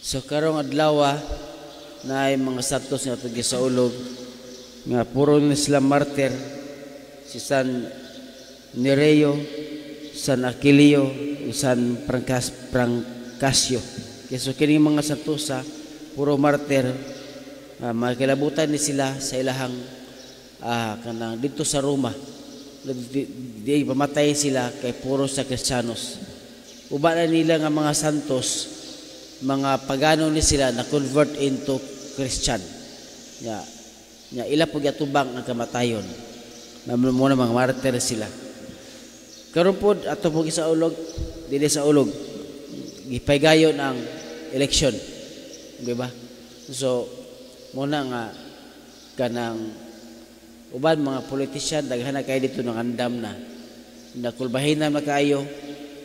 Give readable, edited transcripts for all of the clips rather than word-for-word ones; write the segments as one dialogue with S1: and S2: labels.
S1: So karong adlaw na ay mga santos nga atong gisaulog nga puro ni sila martir: si San Nereo, San Aquilio, ug San Prangkasio. Kaya so kini mga santosa puro martir, makilabutan ni sila sa ilahang kanang didto sa Roma. Di pamatay sila kay puro sa Kristiyanos. Uban na nila nga mga santos, mga pagano ni sila na convert into Christian. Nya, nya ila po giatubang ang kamatayon. Mao na mga martir sila. Karon pod ato po gisaulog dili sa ulog, gipaygayon ang election. Di ba? So muna nga kanang uban mga politician, daghan na kayo dito nangandam na nakulbahin na kaayo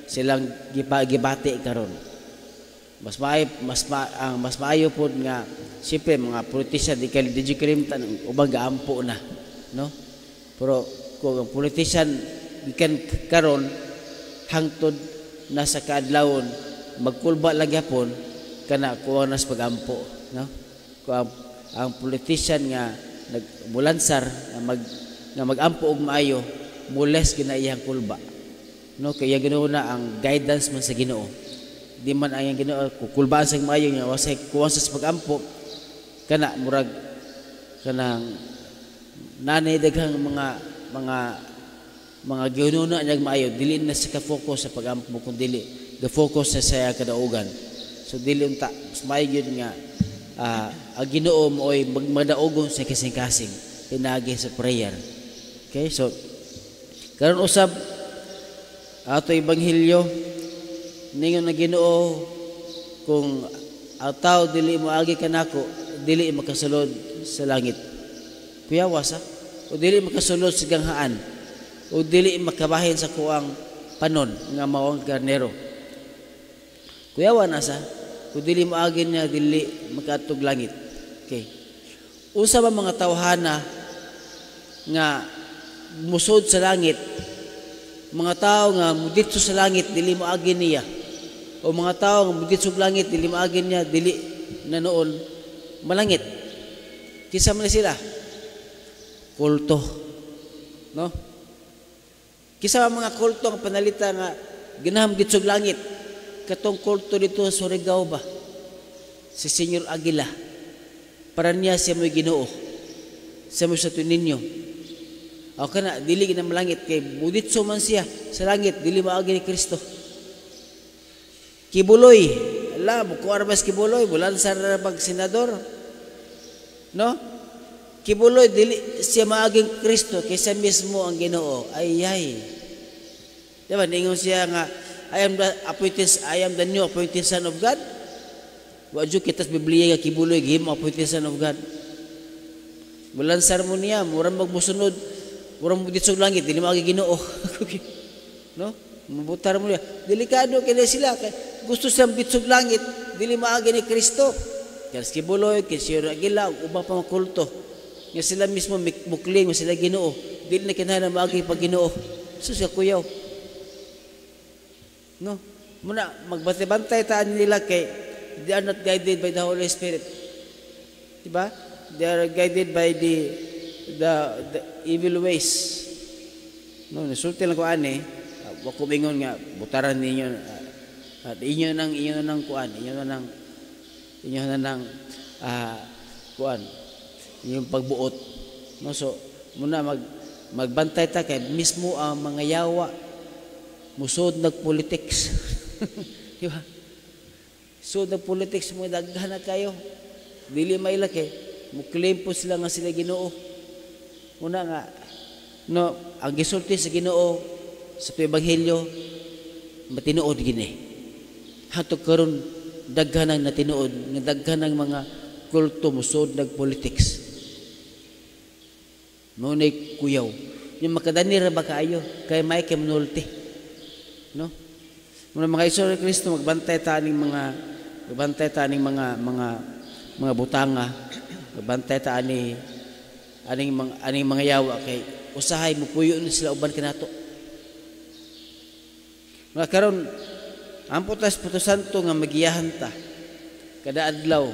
S1: silang gibati karon. Mas maayo mas ma, ang mas maayo pod nga siyempre mga politician di kay di kalimtan ubang gaampo na, no? Pero kung ang politician gikan karon hangtod na sa kaadlawon magkulba lang gyapon kana, kuha na sa pagampo, no? Kung ang politician nga nagmulansar nga magampo og maayo, mules gina iyang kulba, no? Kay iyang Ginoo na ang guidance man sa Ginoo, di man ang iyang Ginoo kukulbaan sa maayo nga wasay kuha sa pagampo kana, murag kanang nanay daghang mga giununa niya maayo, dili na siya ka-focus sa pagampo kun dili the focus sa saya kadaugan. So dili unta mas maayo gyud nga ang Ginoo mooy magmadaogon sa kasing-kasing pinaagi sa prayer. Okay, so karon usab ato ebanghelyo, ningon na Ginoo, kung ang tao dili mo agi kanako, dili makasulod sa langit. Kuyawas ha? O dili makasulod sa ganghaan o dili makabahin sa kuang panon nga mao ang karnero. Kuyawa na sa kung dili mo agi niya, dili makaadtog langit. Okay. Unsa ba mga tawhana nga musod sa langit, mga tao nga muditso sa langit dili mo agi niya, o mga tao nga muditso sa langit dili mo agi niya, dili na noon malangit? Kinsa man sila? Kulto, no? Kinsa man mga kulto ang panalita nga ginaham gitsog langit? Katong kulto dito sa Surigao ba, si Senyor Aguila, para niya siya mo'y Ginoo, siya mo sa ninyo. O kana dili gina malangit kay muditso man siya sa langit, dili maagi ni Kristo. Quiboloy, ala mo ko arbas Quiboloy, bulan sa pag senador, no? Quiboloy, dili siya maaging Kristo kay siya mismo ang Ginoo. Ay ay. Di ba ningon siya nga I am the new appointed son of God? Wa jud kita sa Biblia nga Quiboloy gihimo appointed son of God. Mulansar mo niya, murang magmusunod, murang mo dito sa langit, dili maagi Ginoo. No? Mabutar mo niya. Delikado kay sila kay gusto siyang bitsog langit, dili maagi ni Kristo. Kay Quiboloy, kay Sir Aguila, uban pa mga kulto. Nga sila mismo mukling sila Ginoo, dili na kinahanglan maagi pag Ginoo. Sus ka kuyaw. No? Muna magbantay-bantay taan nila kay they are not guided by the Holy Spirit. Diba? They are guided by the evil ways. No, nisulti lang ko ani, wa ko bingon nga butaran ninyo at inyo nang kuan, inyo na nang kuan, inyong pagbuot. No, so muna magbantay ta kay mismo ang mga yawa musod nag-politics. Di ba? Sud nag-politics mo, daghan na kayo. Dili maila kay mo-claim po sila nga sila Ginoo. Una nga no, ang gisulti sa Ginoo sa ebanghelyo matinuod gini. Hantod karon daghan ang natinuod nga daghan ang mga kulto musod nag-politics. Mao nay kuyaw. Yung makadani ra ba kaayo kay may kay munulti. No? Mga mga Iso ni Kristo, magbantay ta aning mga butanga, magbantay ta ani aning mga yawa kay usahay mupuyo ni sila uban kanato. Mga karon ampo ta Espiritu Santo nga magiyahan ta. Kada adlaw,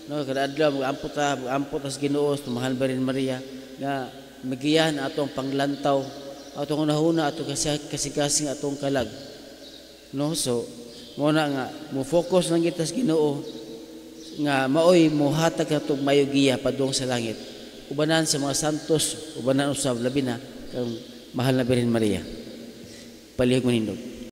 S1: no, kada adlaw mag-ampo ta sa Ginoo, sa Mahal Birhen Maria, nga magiyahan atong panglantaw, atong hunahuna, atong kasing-kasing, atong kalag. No, so mo na nga mo focus lang kita sa Ginoo nga maoy mohatag atong mayo giya padung sa langit. Ubanan sa mga santos, ubanan usab labi na kang Mahal na Birhen Maria. Palihog manindog.